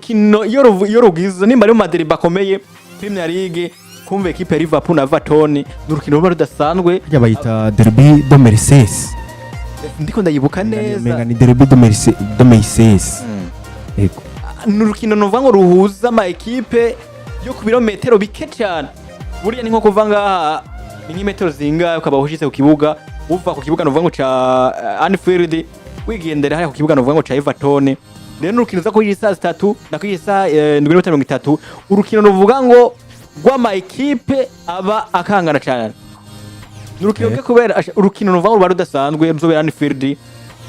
Kino iyo rugize nimba ari mu ma derby akomeye Premier League, kumva ekipe ya Liverpool na Everton ni urukino ruba rudasanzwe. Harya bayita Derby de Merseyside. Ndiko ndayibuka neza. Menga ni Derby de Merseyside. Yego. Ni urukino nuvuga ngo ruhuza ama ekipe yo ku birometero bike cyane. Buriya ni nko kuva ngaha, ni nk'imetero zingahe ukaba ushitse ku kibuga, uva ku kibuga nuvuga ngo ca Anfield, wigendera hariya ku kibuga nuvuga ngo ca Everton. Rero ni urukino uza kuri isaha 3 na kuri isaha 7:30, urukino ruvuga ngo rw'ama ekipe aba akangana cyane. Ni urukino rwe kubera urukino nuvuga ngo ruba rudasanzwe ruzobera Anfield,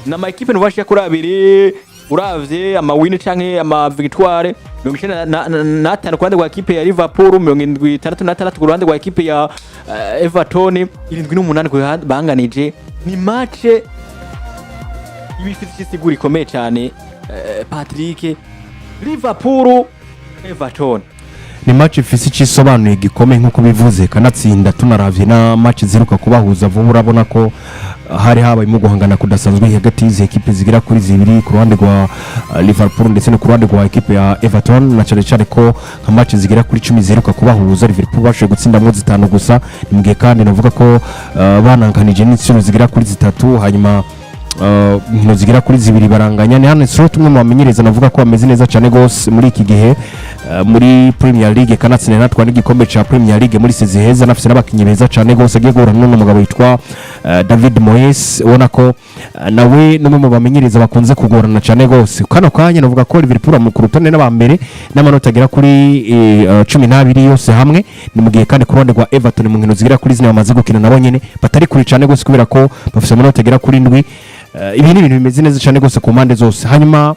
n'ama ekipe nuvuga ashika kuri abiri. Uravye ama win canke ama victoire, 95 ku ruhande rwa ekipe ya Liverpool, 76 ku ruhande rwa ekipe ya Everton, 78 ku ruhande banganije. Ni match iba ifite isiguro ikomeye cyane. Patrick, Liverpool Everton. Ni match ifise icisobanuye gikomeye nk'uko bivuze, kanatsinda tunaravye na match ziruka kubahuza vuba, urabona ko hari habayemo guhangana kudasanzwe hagati y'izi ekipe zigera kuri zibiri, ku ruhande rwa Liverpool ndetse no ku ruhande rwa ekipe ya Everton, na cyane cyane ko nka match zigera kuri 10 ziheruka kubahuza, Liverpool bashoboye gutsindamwo zitanu gusa. Ni mu gihe kandi navuga ko bananganije n'inshuro zigera kuri zitatu, hanyuma inkino zigera kuri zibiri baranganya. Ni hano Slot, umwe mu bamenyereza navuga ko bameze neza cyane gose muri iki gihe muri Premier League, kanatsinda natwa n'igikombe ca Premier League muri saison iheze, anafise n'abakinyi beza cyane gose. Agiye guhura n'uno mugabo witwa David Moyes, ubona ko nawe n'umwe mu bamenyereza bakunze kugorana cyane gose. Kano kanya navuga ko Liverpool mu ku rutonde n'abambere n'amanota agera kuri 12 yose hamwe. Ni mu gihe kandi ku ruhande rwa Everton, mu nkino zigera kuri zine bamaze gukina, nabo nyene batari kure cyane gose kubera ko bafise amanota agera kuri 7. Ibi ni ibintu bimeze neza cyane gose ku mpande zose. Hanyuma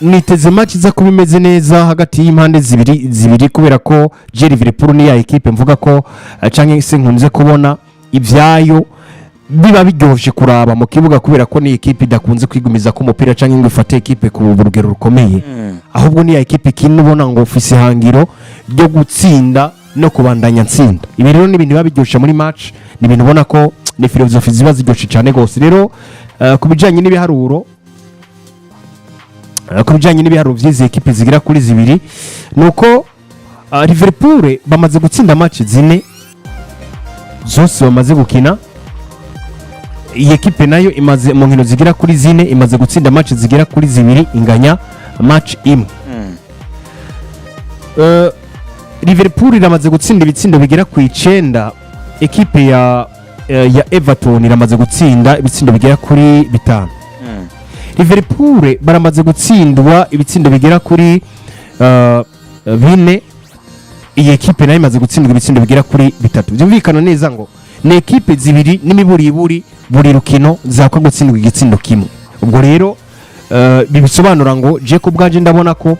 niteze match iza kuba imeze neza hagati y'impande zibiri, kubera ko je Liverpool ni ya ekipe mvuga ko canke se nkunze kubona ibyayo biba biryoshe kuraba mu kibuga, kubera ko ni ekipe idakunze kwigumiza ko umupira canke ngo ifate ekipe ku rugero rukomeye, ahubwo ni ya ekipe ikina ubona ngo ufise ihangiro ryo gutsinda no kubandanya ntsinda. Ibi rero ni ibintu biba biryoshe muri match, ni ibintu ubona ko ni filozofi ziba ziryoshe cyane rwose. Rero ku bijyanye n'ibiharuro by'izi ekipe zigera kuri zibiri, ni uko Liverpool bamaze gutsinda match zine zose bamaze gukina. Iyi ekipe nayo imaze mu nkino zigera kuri zine imaze gutsinda match zigera kuri zibiri, inganya match imwe. Liverpool iramaze gutsinda ibitsindo bigera ku 9, ekipe ya Everton iramaze gutsinda ibitsindo bigera kuri bitanu. Liverpool baramaze gutsindwa ibitsindo bigera kuri bine, iyi ekipe nayo imaze gutsindwa ibitsindo bigera kuri bitatu. Byumvikana neza ngo ni ekipe zibiri n'imiburiburi buri rukino zakwa gutsindwa igitsindo kimwe. Ubwo rero bisobanura ngo je ku bwanje ndabona ko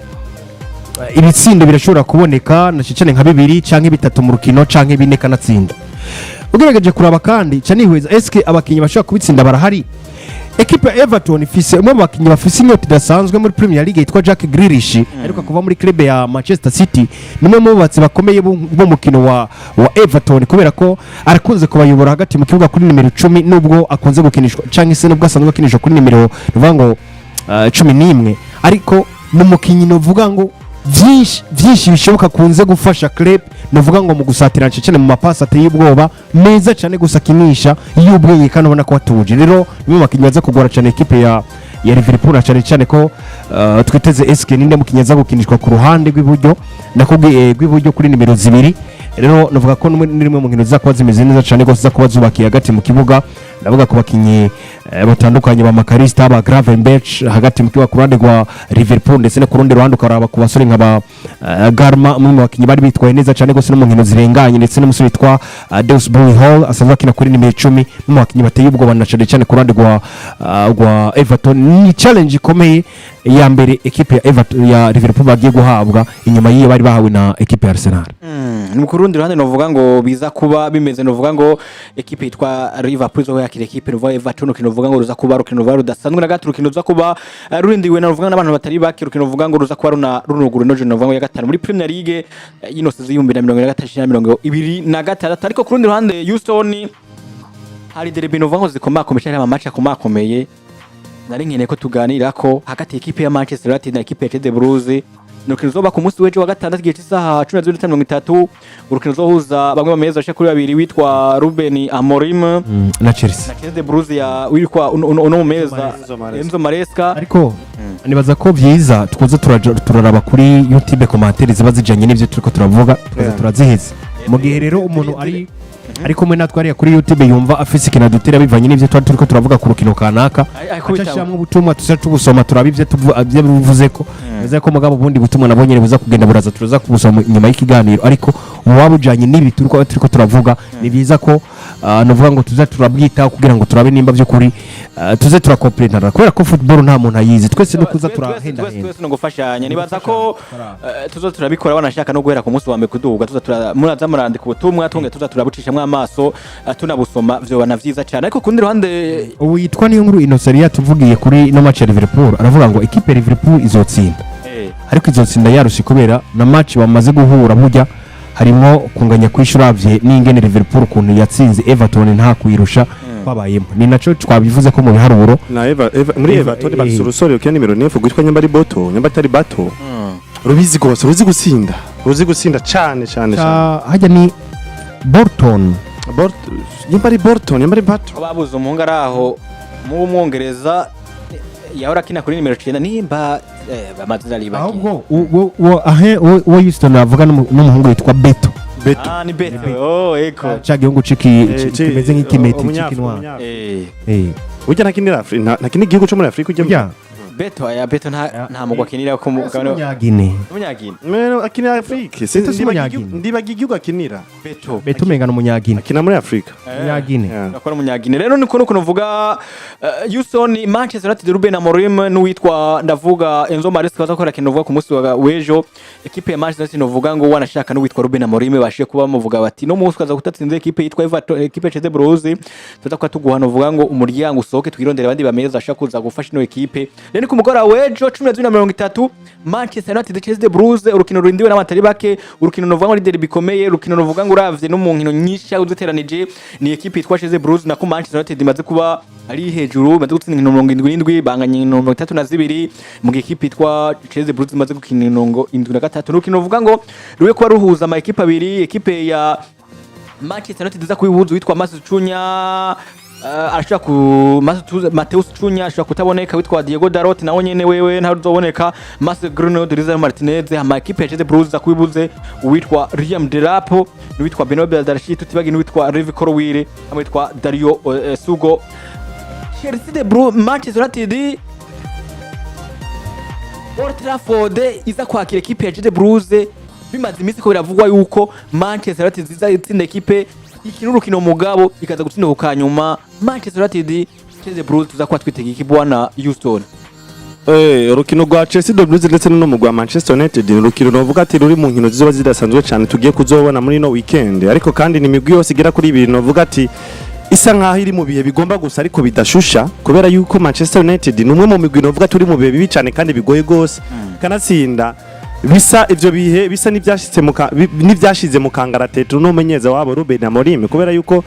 ibitsindo birashobora kuboneka na cyane nka bibiri canke bitatu mu rukino canke bine kanatsinda. Ugerageje kuraba kandi ca nihweza, eske abakinyi bashobora kubitsinda barahari? Ekipe ya Everton ifise umwe mu bakinyi bafise inyota idasanzwe muri Premier League yitwa Jack Grealish, ariko kuva muri club ya Manchester City. Ni umwe mu bubatsi bakomeye b'umukino wa Everton, kubera ko arakunze kubayobora hagati mu kibuga kuri nimero 10, nubwo akunze gukinishwa canke se nubwo asanzwe akinishwa kuri nimero nuvuga ngo 11, ariko ni umukinyi novuga ngo byinshi byinshi bishoboka akunze gufasha club, novuga ngo mu gusatira cyane, mu mapasi ateye ubwoba meza cyane gusa akinisha y'ubwenge kandi ubona ko atuje. Rero ni mu bakinnyi baza kugora cyane ekipe ya Liverpool, na cyane cyane ko twiteze eske ninde mukinnyi aza gukinishwa ku ruhande rw'iburyo, nako rw'iburyo kuri nimero 2. Rero navuga ko ni rimwe mu nkino ziza kuba zimeze neza cyane rwose, ziza kuba zubakiye hagati mu kibuga. Ndavuga ku bakinnyi batandukanye ba Mac Allister, ba Gravenberch hagati mu kibuga ku ruhande rwa Liverpool, ndetse no ku rundi ruhande ukaraba ku basore nka ba Garma, umwe mu bakinnyi bari bitwaye neza cyane rwose no mu nkino zirenganye, ndetse n'umusore witwa Dewsbury Hall asanzwe akina kuri nimero 10, mu bakinnyi bateye ubwoba na cyane cyane ku ruhande rwa Everton. Ni challenge ikomeye ya mbere ekipe ya Everton, ya Liverpool bagiye guhabwa inyuma y'iyo bari bahawe na ekipe ya Arsenal. Ni ku rundi ruhande novuga ngo biza kuba bimeze, novuga ngo ekipe yitwa Liverpool izoba yakira ekipe novuga Everton, urukino novuga ngo ruza kuba rukino novuga rudasanzwe na gato, urukino ruza kuba rurindiwe na novuga n'abantu batari bake, urukino novuga ngo ruza kuba runa runuguru no novuga ngo ya gatanu muri Premier League y'ino saison y'2025 na 2026. Ariko ku rundi ruhande, Houston, hari derby novuga ngo zikomakomeye cyane, ama match akomakomeye. Nari nkeneye ko tuganira ko hagati y'ekipe ya Manchester United na ekipe ya Chelsea Blues. Ni urukino ruzoba ku munsi w'ejo wa gatandatu, igihe cy'isaha 12:30, urukino ruzohuza bamwe bameza bashika kuri babiri, witwa Ruben Amorim Na Chelsea. na Chelsea Blues ya witwa uno mumeza Enzo Maresca. Enzo Maresca. Ariko nibaza ko vyiza twoza turaraba kuri YouTube commentaires ziba zijanye n'ivyo turiko turavuga, tukaza turaziheza. Mu gihe rero umuntu ari kumwe natwe hariya kuri YouTube yumva afise ikintu adutera bivanye n'ivyo twari turiko turavuga ku rukino kanaka, Akubita acashiramwo ubutumwa, tuza tubusoma, turaba ivyo bivuze ko bivuze ko. Mugabo ubundi butumwa nabwo nyene buza kugenda buraza, turaza kubusoma inyuma y'ikiganiro. Ariko uwaba bujanye n'ibi turiko turavuga, ni byiza ko novuga ngo tuza turabwitaho kugira ngo turabe nimba by'ukuri tuze turakompletana, kubera ko football nta muntu ayizi, twese no kuza turahenda henda. Twese no gufashanya. Nibaza ko tuzo turabikora, banashaka no guhera ku munsi wa mbere kuduga, tuza muraza murandika ubutumwa, twongera tuza turabucishamwo amaso, tunabusoma, vyoba na vyiza cyane. Ariko ku rundi ruhande, Ubu yitwa niyo nkuru Innocent yatuvugiye kuri no match ya Liverpool, aravuga ngo equipe ya Liverpool izotsinda, ariko izotsinda yarushe, kubera na match bamaze guhura burya harimo kunganya kwishura, uravye n'ingene Liverpool ukuntu yatsinze Everton nta kuyirusha kwabayemo. Ni naco twabivuze ko mu biharuro Na Eva, muri Everton bafise urusore rukina nimero 9 rwitwa nyamba ari Boto, nyamba atari Bato, rubizi gose, ruzi gutsinda cane cane cane. Hajya ni Bolton. Nyamba ari Bolton, nyamba ari Bato. Ko babuze umuhungu ari aho mu Mwongereza yahora akina kuri nimero 9, nimba amazina ari bake. Ahubwo ahe uwo Houston avuga n'umuhungu yitwa Beto. Beto. Ah, ni Beto, oh, eko. Ca gihugu kimeze nk'ikimeti c'ikinwa. Burya ntakinira Afri- ntakina igihugu co muri Afrika ujya. Burya Beto, aya Beto nta mugwa akinira ko mugabane. Umunyagine. Umunyagine. Mero akinira Afrika. Beto si umunyagine. Ndibaga igihugu akinira. Beto. Beto umenga n'umunyagine. Akina muri Afrika. Umunyagine. Yeah. Akora umunyagine. Rero niko nuko nuvuga Houston, Manchester United, Ruben Amorim n'uwitwa ndavuga Enzo Maresca baza gukora ikintu uvuga ku munsi wa w'ejo. Ekipe ya Manchester United, novuga ngo wanashaka n'uwitwa Ruben Amorim bashiye kuba bamuvuga bati no munsi ukaza kutatsinze ekipe yitwa Everton, ekipe Chelsea Blues, tuza kuba tuguha novuga ngo umuryango usohoke, twirondere abandi bameza ashaka kuza gufasha ino ekipe. Rero ni ku mugoroba w'ejo 12:30, Manchester United Chelsea Blues, urukino rurindiwe n'abatari bake, urukino novuga ngo ni derby bikomeye, urukino novuga ngo uravye no mu nkino nyinshi uduteranije ni ekipe yitwa Chelsea Blues nako Manchester United imaze kuba ari hejuru, imaze gutsinda inkino 77, banganya inkino 32, mu gihe ekipe yitwa Chelsea Blues imaze gukina 73. Urukino ruvuga ngo ruwe kuba ruhuza ama ekipe abiri. Ekipe ya Manchester United iza kubihuza witwa Matheus Cunha, arashobora ku Matheus Cunha ashobora kutaboneka, witwa Diego Dalot nawe nyene wewe ntazoboneka, Mason Greenwood, Lisandro Martinez. Ama ekipe ya Chelsea Blues iza kubibuze uwitwa Liam Delap n'uwitwa Benoit Badiashile, tutibagi n'uwitwa Levi Colwill hamwe witwa Dario Sugo. Chelsea de Blue, Manchester United, Old Trafford iza kwakira ekipe ya Chelsea Blues. Bimaze iminsi ko biravugwa yuko Manchester United iza itsinda ekipe ikina urukino, mugabo ikaza gutsinda ku kanyuma. Manchester United Chelsea Blues, tuza kuba twitega iki, bwana Houston? Urukino rwa Chelsea de Blues ndetse no rwa Manchester United ni urukino novuga ati ruri mu nkino zizoba zidasanzwe cyane tugiye kuzobona muri no weekend. Ariko kandi ni imigwi yose igera kuri ibiri novuga ati isa nkaho iri mu bihe bigomba gusa ariko bidashusha, kubera yuko Manchester United ni umwe mu migwi novuga turi mu bihe bibi cyane kandi bigoye gose, kanatsinda bisa ivyo bihe bisa n'ivyashitse mu n'ivyashize mu kangaratete n'umumenyereza wabo Ruben Amorim, kubera yuko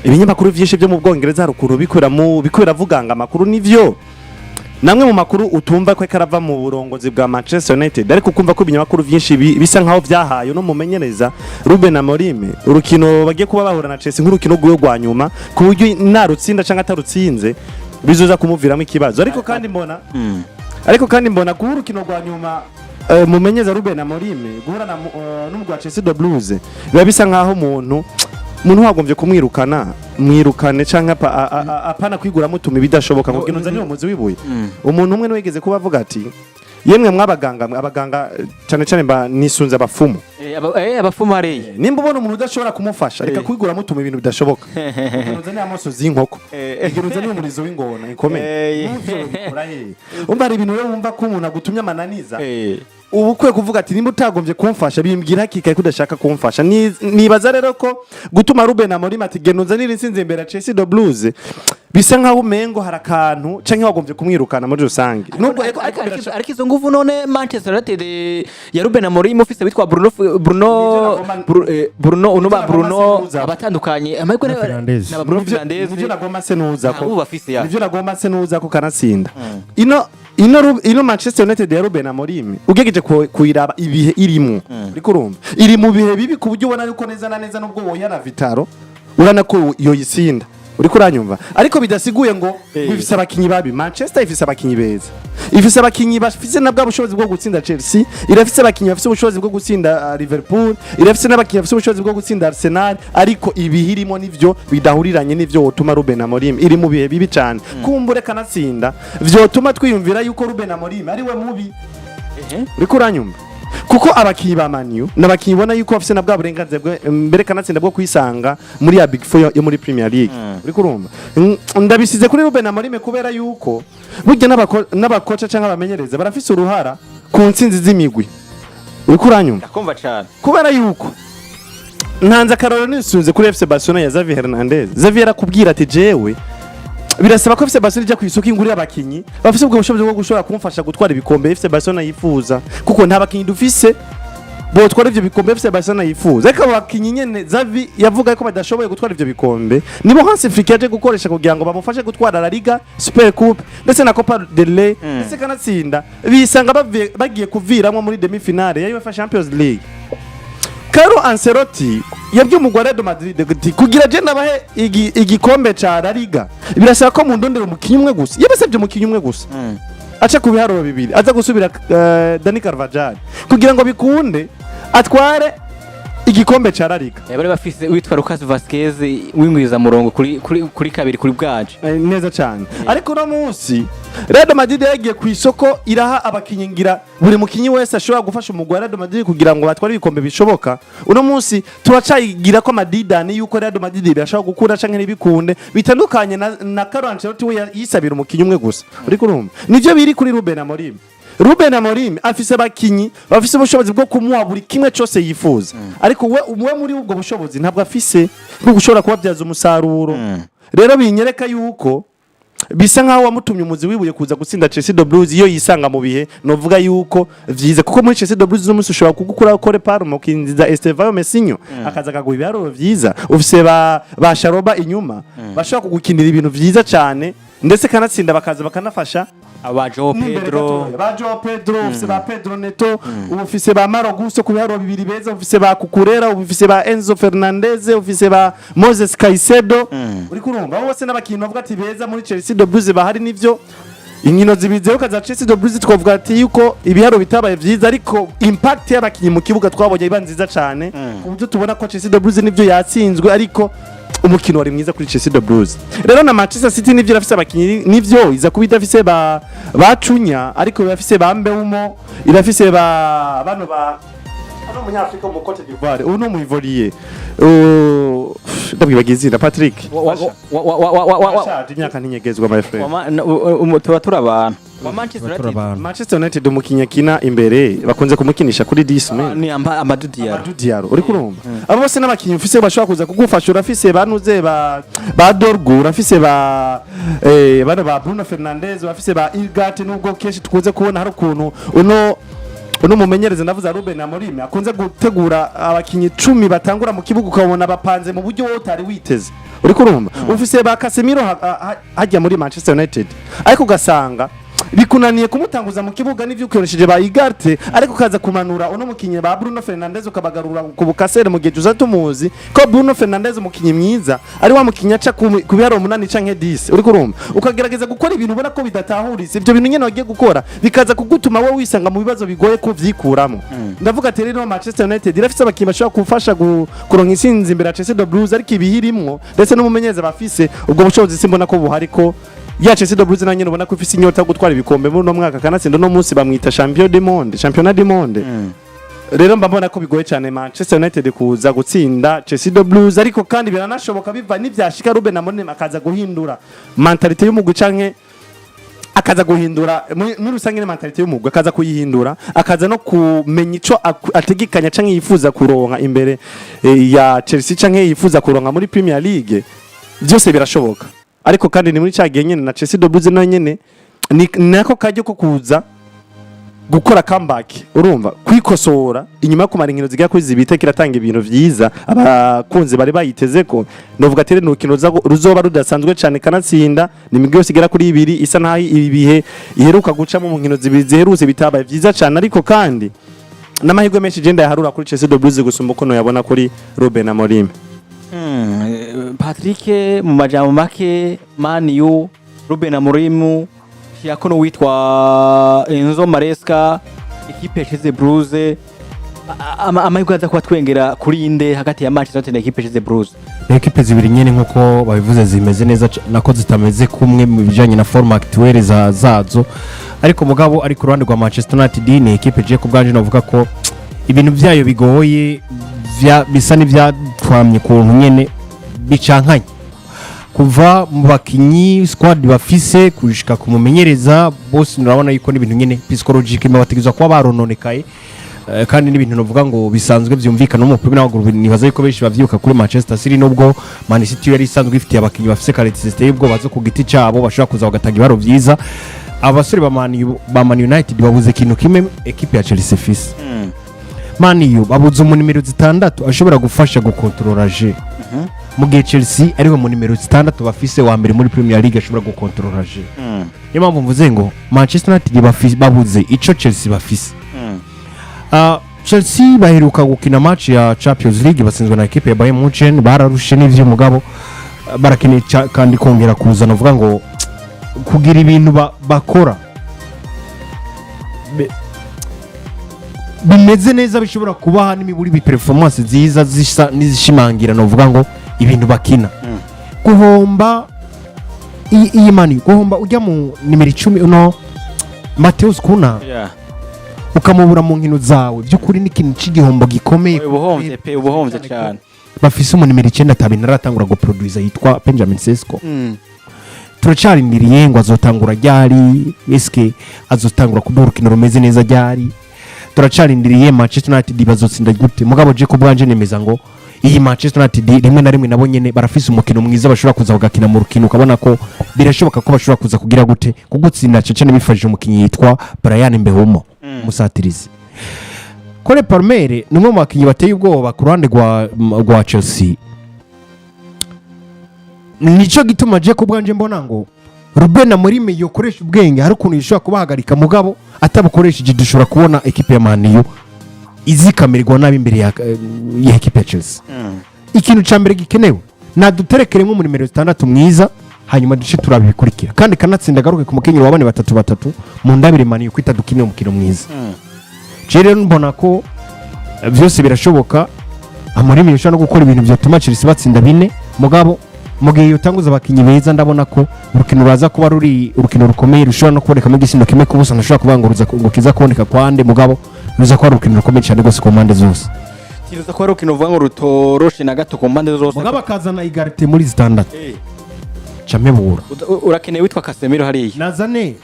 ibinyamakuru vyinshi byo mu Bwongereza hari ukuntu bikwira mu bikwira vuganga amakuru nivyo namwe mu makuru utumva ko karava mu burongozi bwa Manchester United, ariko ukumva ko ibinyamakuru vyinshi bisa nkaho vyahaye no mumenyereza Ruben Amorim urukino bagiye kuba bahura na Chelsea nk'urukino rwiwe rwa nyuma, ku buryo narutsinda canke atarutsinze bizoza kumuviramo ikibazo. Ariko kandi mbona kuba urukino rwa nyuma mumenyereza Ruben Amorim guhura na n'umugwi wa Chelsea de Blues biba bisa nkaho umuntu wagombye kumwirukana mwirukane canke apana kwiguramo utuma ibidashoboka ngo gino nzanire umuzi wibuye. Umuntu umwe niwigeze kuba avuga ati: "Yemwe mwabaganga mwe, abaganga cyane cyane mba nisunze abafumu." Abafumu hariya. Nimba ubona umuntu udashobora kumufasha, reka kwiguramo utuma ibintu bidashoboka. Gino nzanire amosozi y'inkoko, gino nzanire umurizo w'ingona ikomeye. Ntuvyo ubikora hehe? Umva, hari ibintu rero wumva ko umuntu agutumye amananiza, ubu ukwiye kuvuga ati: "Nimba utagombye kumfasha, bimbwira hakiri kare ko udashaka kumfasha." Nibaza rero ko gutuma Ruben Amorim ati: "Genda unzanire intsinzi imbere ya Chelsea de Blues." Bisa nkaho umengo hari akantu canke wagombye kumwirukana muri rusange, nubwo Ariko izo nguvu none Manchester United ya Ruben Amorim ufise witwa Bruno Bruno Nivyo nagomba- Bruno uno ba Nivyo nagomba Bruno sinuza. abatandukanye amahirwe Na Fernandes. na Bruno Fernandes. Nivyo nagomba se nuza ko Nta bafise ya. Nivyo nagomba se nuza ko kanatsinda ino Manchester United ya Ruben Amorim, ugegeje kuyiraba ibihe irimo, uriko urumva iri mu bihe bibi, ku buryo ubona yuko neza na neza nubwo woyana Vitaro urana ko yoyisinda, uriko uranyumva? Ariko bidasiguye ngo ifise abakinyi babi. Manchester ifise abakinyi beza, ifise abakinyi bafise na bwa bushobozi bwo gutsinda Chelsea, irafise abakinyi bafise ubushobozi bwo gutsinda Liverpool, irafise n'abakinyi bafise ubushobozi bwo gutsinda Arsenal, ariko ibihe irimo nivyo bidahuriranye n'ivyo wotuma Ruben Amorim iri mu bihe bibi cane. Kumbure kanatsinda vyotuma twiyumvira yuko Ruben Amorim ari we mubi, uriko uranyumva? Kuko abakinyi ba Man U n'abakinyi ubona yuko bafise na bwa burenganzira mbere kanatsinda bwo kwisanga muri ya Big Four yo muri Premier League, uriko urumva? Ndabisize kuri Ruben Amorim kubera yuko burya n'abakoca canke abamenyereza barafise uruhara ku ntsinzi z'imigwi, uriko uranyumva? Ndakumva cane. Kubera yuko ntanze akarorero nisunze kuri FC Barcelona ya Xavi Hernandez. Xavi yarakubwira ati: "Jewe birasaba ko FC Barcelona ijya ku isoko ingurira abakinyi bafise ubwo bushobozi bwo gushobora kumfasha gutwara ibikombe FC Barcelona yifuza, kuko nta bakinyi dufise botwara ivyo bikombe FC Barcelona yifuza." Ariko abo bakinyi nyene Xavi yavuga ko badashoboye gutwara ivyo bikombe nibo Hansi Flick yaje gukoresha kugira ngo bamufashe gutwara La Liga, Super Coupe ndetse na Copa del Rey, ndetse kanatsinda bisanga bagiye kuviramwo muri demi finale ya UEFA Champions League. Carlo Ancelotti yabwiye umugwi wa Real Madrid ati: "Kugira je nabahe igikombe ca La Liga birasaba ko mundondera umukinyi umwe gusa." Yabasabye umukinyi umwe gusa aca ku biharuro bibiri aza gusubira Dani Carvajal kugira ngo bikunde atware igikombe ca La Liga. Bari bafise witwa Lucas Vazquez wingwiza murongo kuri kabiri kuri bwanje. Neza cyane. Ariko uno munsi Real Madrid yagiye ku isoko iraha abakinyi, ngira buri mukinyi wese ashobora gufasha umugwi wa Real Madrid kugira ngo batware ibikombe bishoboka. Uno munsi turacayigira ko amadidani yuko Real Madrid birashobora gukura canke ntibikunde, bitandukanye na Carlo Ancelotti we yisabira umukinyi umwe gusa, uriko urumva? Nivyo biri kuri Ruben Amorim. Ruben Amorim afise abakinyi bafise ubushobozi bwo kumuha buri kimwe cyose yifuza, ariko we muri ubwo bushobozi ntabwo afise bwo gushobora kubabyaza umusaruro. Rero binyereka yuko bisa nkaho wamutumye umuzi wibuye kuza gutsinda Chelsea the Blues iyo yisanga mu bihe novuga yuko vyiza, kuko muri Chelsea the Blues uno munsi ushobora kugukura Cole Palmer ukinjiza Estevao Messinho akaza akaguha ibiharuro vyiza. Ufise ba Sharoba inyuma bashobora kugukinira ibintu vyiza cyane, ndetse kanatsinda bakaza bakanafasha aba Joao n'imbere Pedro. Gatoya. Ba Joao Pedro, ufise ba Pedro Neto, ufise ba Malo Gusto ku biharuro bibiri beza, ufise ba Cucurella, ufise ba Enzo Fernandez, ufise ba Moses Caicedo, uriko urumva? Abo bose n'abakinyi bavuga ati beza muri Chelsea the Blues bahari. Nivyo, inkino zibiri ziheruka za Chelsea the Blues twavuga ati yuko ibiharuro bitabaye vyiza, ariko impact y'abakinyi mu kibuga twabonye iba nziza cane, ku buryo tubona ko Chelsea the Blues nivyo yatsinzwe, ariko umukino wari mwiza kuri Chelsea the Blues. Rero na Manchester City nivyo irafise abakinyi, nivyo iza kuba idafise ba bacunya, ariko irafise ba Mbeumo, irafise ba bano ba ano umunyafrika wo mu Cote d'Ivoire, ubu ni umu-Ivoirien, ndabwibagiye izina, Patrick. Wa Ashaje, imyaka ntinyegezwa, my friend. Tuba turi abantu wa Manchester United. Abantu. Manchester United, umukinyi akina imbere bakunze kumukinisha kuri 10 men. Ni Amadou Diallo. Amadou Diallo, uriko urumva? Abo bose n'abakinyi ufise bashobora kuza kugufasha. Urafise banuze ba Dorgu, urafise ba bano ba Bruno Fernandes, urafise ba Ilgate, nubwo kenshi tukunze kubona hari ukuntu uno mumenyereza, ndavuza Ruben Amorim, akunze gutegura abakinyi 10 batangura mu kibuga ukabona bapanze mu buryo wowe utari witeze, uriko urumva? Ufise ba Casemiro hajya muri Manchester United, ariko ugasanga bikunaniye kumutanguza mu kibuga. N'ivyo ukoresheje ba Ugarte, ariko ukaza kumanura uno mukinyi ba Bruno Fernandes ukabagarura ku bukasere, mu gihe tuza tumuzi ko Bruno Fernandes umukinyi mwiza ari wa mukinyi aca ku biharuro 8 canke 10, uriko urumva? Ukagerageza gukora ibintu ubona ko bidatahuritse. Ibyo bintu nyene wagiye gukora bikaza kugutuma wowe wisanga mu bibazo bigoye kuvyikuramo. Ndavuga ati rero Manchester United irafise abakinyi bashobora gufasha kuronka intsinzi imbere ya Chelsea the Blues, ariko ibihirimwo ndetse n'umumenyereza bafise ubwo bushobozi simbona ko buhari, ko ya Chelsea the Blues na nyene ubona ko ifise inyota yo gutwara ibikombe muri uno mwaka, kanatsinda uno munsi bamwita champion du monde, championnat du monde. Rero mba mbona ko bigoye cyane Manchester United kuza gutsinda Chelsea the Blues, ariko kandi biranashoboka biva n'ivyashika Ruben Amorim akaza guhindura mentalité y'umugwi, canke akaza guhindura muri rusange mentalité y'umugwi, akaza kuyihindura, akaza no kumenya ico ategekanya canke yifuza kuronka imbere ya Chelsea canke yifuza kuronka muri Premier League, byose birashoboka. Ariko kandi ni muri ca gihe nyene na Chelsea de Blues nayo nyene ni nako kajyo ko kuza gukora comeback, urumva, kwikosora inyuma yo kumara inkino zigera kuri zibiri kiratanga ibintu vyiza abakunzi bari bayiteze ko. Novuga ati rero ni urukino ruzoba rudasanzwe cyane, kanatsinda ni imigwi yose igera kuri ibiri isa naho ibi bihe iheruka gucamo mu nkino zibiri ziherutse bitabaye vyiza cyane, ariko kandi n'amahirwe menshi je ndayaharura kuri Chelsea de Blues gusumba uko noyabona kuri Ruben Amorim. Patrick, mu majambo make, Man U, Ruben Amorim, shirako n'uwitwa Enzo Maresca, ekipe ya Chelsea Blues, amahirwe aza kuba twengera kuri inde hagati ya Manchester United na ekipe ya Chelsea Blues? Ni ekipe zibiri nyine nk'uko babivuze zimeze neza, nako zitameze kumwe mu bijyanye na forme actuelle zazo. Ariko mugabo ari ku ruhande rwa Manchester United, ni ekipe je ku bwanje navuga ko ibintu byayo bigoye, bisa n'ibyatwamye ukuntu nyene bicankanye kuva mu bakinyi, squad bafise, kushika ku mumenyereza bose. Urabona yuko n'ibintu nyene psychologique bategerezwa kuba barononekaye. Kandi n'ibintu novuga ngo bisanzwe vyumvikana mu mupira w'amaguru. Nibaza yuko benshi bavyibuka kuri Manchester City, nubwo Man City yari isanzwe ifitiye abakinyi bafise qualité ziteye ubwoba zo ku giti cabo, bashobora kuza bagatanga ibaro vyiza. Abasore ba Man United babuze ikintu kimwe ekipe ya Chelsea ifise. Man U babuze umu nimero 6 ashobora gufasha gukontorora jeu, mu gihe Chelsea ariwe mu nimero 6 bafise wa mbere muri Premier League ashobora gukontorora jeu. Niyo mpamvu mvuze ngo Manchester United babuze ico Chelsea bafise. Chelsea baheruka gukina match ya Champions League, batsinzwe na ekipe ya Bayern Munchen, bararushe n'ivyo. Mugabo barakeneye kandi kongera kuzana uvuga ngo kugira ibintu bakora bimeze neza, bishobora kubaha n'imiburi bi performance nziza zisa n'izishimangira novuga ngo ibintu bakina. Guhomba iyi mani, guhomba ujya mu nimero 10 uno Mateus Cunha, ukamubura mu nkino zawe, by'ukuri ni ikintu cy'igihombo gikomeye. Ubuhomvye pe, ubuhomvye cyane. Bafise umu nimero 9 atabintu aratangura guproduza yitwa Benjamin Sesko. Turacarindiriye ngo azotangura ryari, eske azotangura kuduha urukino rumeze neza ryari? Turacarindiriye. Manchester United bazotsinda gute? Mugabo je ku bwanje nemeza ngo iyi Manchester United rimwe na rimwe nabo nyene barafise umukino mwiza, bashobora kuza bagakina mu rukino ukabona ko birashoboka ko bashobora kuza kugira gute, kugutsinda cyane bifashije umukinnyi yitwa Brian Mbeumo, musatirizi. Cole Palmer ni umwe mu bakinnyi bateye ubwoba ku ruhande rwa Chelsea. Nico gituma je ku bwanje mbona ngo Ruben Amorim yokoresha ubwenge, hari ukuntu yishobora kubahagarika. Mugabo atabukoresheje, dushobora kubona ekipe ya Man U izikamirwa nabi imbere ya ekipe ya Chelsea. Ikintu cya mbere gikenewe, naduterekeremo mu nimero 6 mwiza, hanyuma duce turabikurikira. Kandi kanatsinda agaruke ku mukenyero wa bane batatu batatu mu ndabire Man U kwita dukine umukino mwiza. Je rero mbona ko byose birashoboka. Amorim yoshobora no gukora ibintu byatuma Chelsea batsinda bine. Mugabo mu gihe yotanguza abakinnyi beza, ndabona ko urukino ruraza kuba ruri urukino rukomeye, rushobora no kubonekamo igisindo 1-0. Ntashobora kuvuga ngo ruza ngo kiza kuboneka kwande, mugabo ruza kuba ari urukino rukomeye cyane rwose ku mpande zose. Kiruza ko ari urukino uvuga ngo rutoroshe na gato ku mpande zose. Mugabo akazana Ugarte muri 6, camebura. Urakeneye witwa Casemiro hariya. Nazane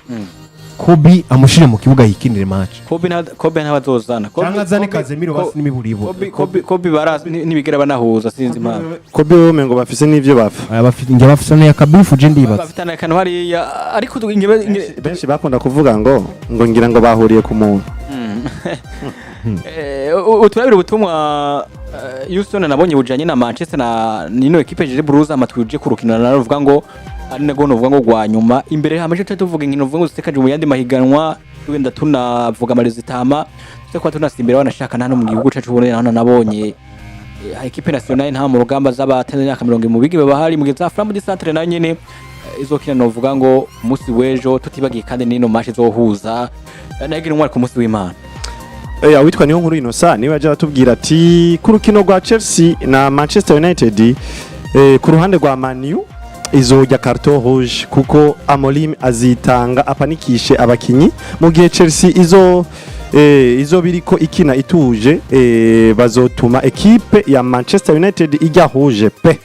Kobbie, amushire mu kibuga yikinire match. Kobbie ntabazozana. Cyangwa azane Casemiro basi n'imiburibo. Kobbie barazi ntibigera banahuza, sinzi impamvu. Kobbie we ngo bafise n'ivyo bapfa. Aya bafite njye bafite ya kabifu, je ndibaza. Bafitanye akantu hariya, ariko Benshi bakunda kuvuga ngo ngira ngo bahuriye ku muntu. Uturabira ubutumwa, Houston, nabonye bujanye na Manchester na nino equipe je Blues amatwije ku rukino na ruvuga ngo ari nago novuga ngo rwa nyuma imbere hamaje tuvuga inkino vuga ngo zitekaje mu yandi mahiganwa, tugenda tunavuga amarezitama tuze kuba tunasimbira wanashaka na hano mu gihugu cacu ubone hano nabonye equipe nationale nta mu rugamba z'abatanze imyaka 70 mu bigi baba hari mu gihe za Flambeau du Centre na nyene izokina novuga ngo umunsi w'ejo, tutibagiye kandi nino match izohuza nagira intwari ku munsi w'Imana. Witwa niyo nkuru Innocent niwe yaje aratubwira ati ku rukino rwa Chelsea na Manchester United, ku ruhande rwa Man U izojya carton rouge kuko Amorim azitanga apanikishe abakinyi, mu gihe Chelsea izo biriko ikina ituje, bazotuma ekipe ya Manchester United ijya rouge pe.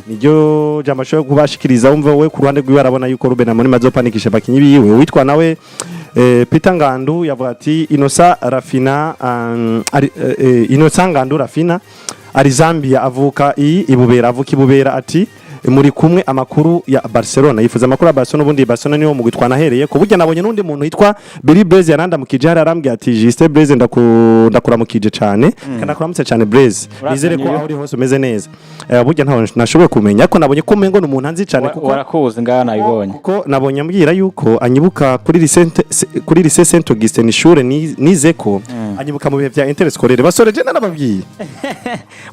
Niryo jambo ashobora kubashikiriza. Wumva we ku ruhande rwiwe arabona yuko Ruben Amorim azopanikisha abakinyi biwe. Witwa nawe Peter Ngandu yavuga ati Inosa Rafina, Inosa Ngandu Rafina ari Zambia, avuka i Ibubera, avuka Ibubera, ati Muri kumwe amakuru ya Barcelona, yifuza amakuru ya Barcelona. Ubundi Barcelona niwo mugwi twanahereye ku buryo nabonye n'undi muntu yitwa Billy Blaze yarandamukije hari, arambwiye ati: "Justin Blaze, ndakuramukije cyane kandi ndakuramutse cyane Blaze, nizere ko Urakanyeyo. aho uri hose umeze neza." Burya ntawe nashoboye kumenya, ariko nabonye ko umengo ni umuntu anzi cyane kuko Warakuzi ngaha, nabibonye. Kuko nabonye ambwira yuko anyibuka kuri lycée Saint Augustin, ishure nize ko anyibuka mu bihe bya interscolaire. Basore, je narababwiye.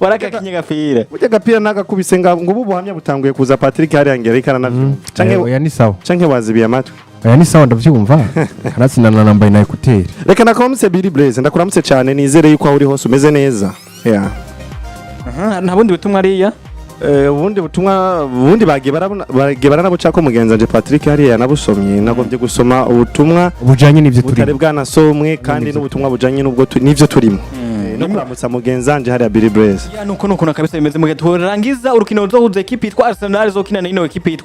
Warakakinye gapira. Burya agapira nagakubise ngo ubu buhamya butanguye kuza. Patrick hariya ngera ariko aranavyumva canke Oya, ni sawa. Canke wazibiye amatwi? Oya, ni sawa, ndavyumva, kanatsinda nambaye na écouteurs. Reka nakuramutse Billy Blaze, ndakuramutse cyane, nizere yuko aho uri hose umeze neza, yeah. Nta bundi butumwa ariya? Ubundi butumwa ubundi bagiye barabona, bagiye baranabuca ko mugenzi wanje Patrick hariya yanabusomye. Nagombye gusoma ubutumwa bujanye n'ivyo butari turimo. bwanasomwe kandi N'ivyo n'ubutumwa bujanye n'ubwo n'ivyo turimo. No kuramutsa mugenzi wanje hariya Billy Blaze. Ya, nuko kabisa bimeze mu gihe turangiza urukino ruzohuza ekipi yitwa Arsenal izokina na ino ekipi yitwa